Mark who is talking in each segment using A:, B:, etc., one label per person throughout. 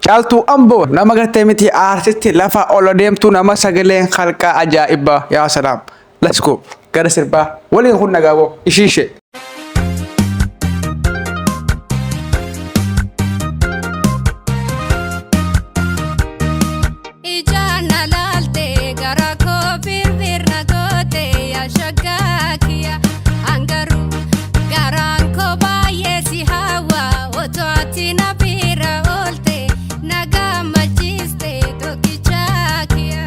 A: Caaltuu Amboo nama gartee miti aartisti lafa ol adeemtuu nama sagaleen kalqaa ajaa'ibaa yaa salaam. Let's go. Gara sirbaa waliin kun nagaaboo ishiishe.
B: Ijaan na laalte gara koo firfir na goote yaa shaggaa kiyya hangaruu garaan koo baay'ee si hawwa otoo ati na bira oolte na gammachiiste tokkicha kiyya.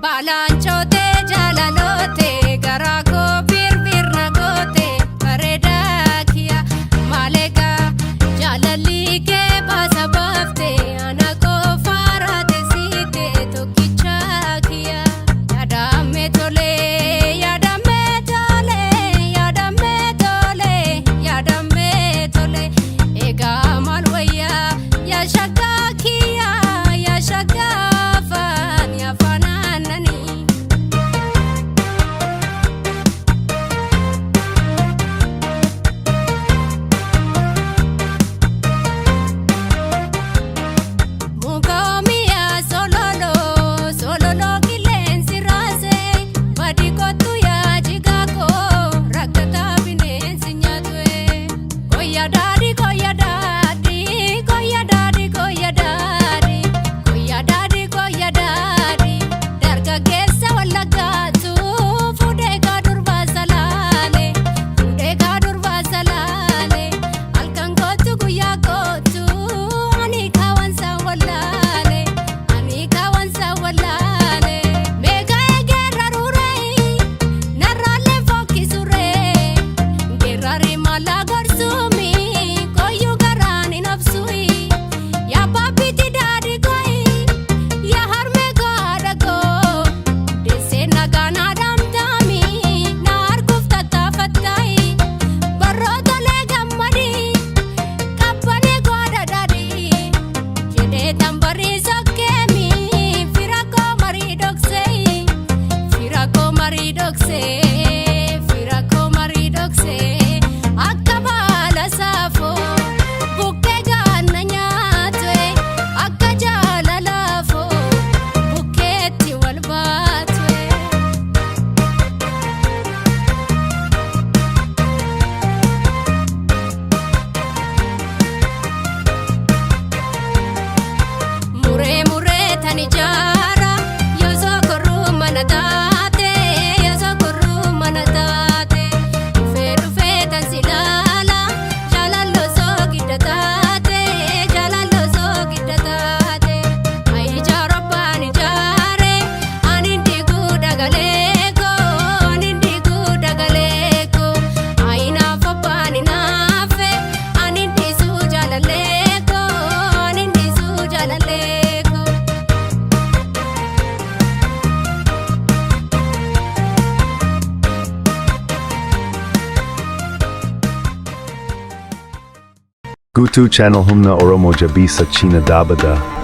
B: Balanchote jaalalote garaa koo firfir na goote bareedaa kiyya maaleega jaalalli kee baasa baafte ana qofa raate siite tokkicha kiyya yaadame tole yaadame tole yaadame tole yaadame tole egaa maal wayyaa yaa shaggaa kiyya yaa shaggaa afaan yaa faanaananii. Muka sololo sololo qilleensi raasee badi kottu yaa jigaakoo rakkataa bineensi nyaatue. Koyya daadhi koyya daadhi koyya daadhi koyya daadhi koyya daadhi koyya daadhi dargaggeessa wallaggaatu fuudhee kaa salaale fuudhee kaa durbaa salaale halkan kootu guyyaa kootu ani kaawansa wallaale ani kaawansa wallaale meeqa eegeerra ruuree narraalee fokkisuree geerrari mala gorsuumi koyyuu garaan hin obsuyi yaa baabbitti daadhi koyi yaa harmee koo haadha koo deessee nagaa naa damtaami na arguuf tattaafattaayi barroota lee gammadii qabbanee koo daadhii jedhee tambarii sokkeemi fira koo marii dhoksee fira koo marii dhoksee fira koo marii dhoksee akka baala saafoo bukkee gaana nyaatwe akka jaalalaafoo bukkeetti wal baatwe. Muree muree tan ijaara yoo sokorruu mana taate yoo sokorruu mana taate dhufee dhufee tan si laala jaalalloo soo gidda taate jaalalloo soo gidda taate ayi ijaara abbaan ijaare ani diguu dagaleeko ani diguu dagaleeko ayi naaf abbaan naafe ani dhiisuu jaalaleeko ani dhiisuu jaalaleeko.
C: Guutuu channel Humna Oromo Jabeessa Cina Dhaabadha.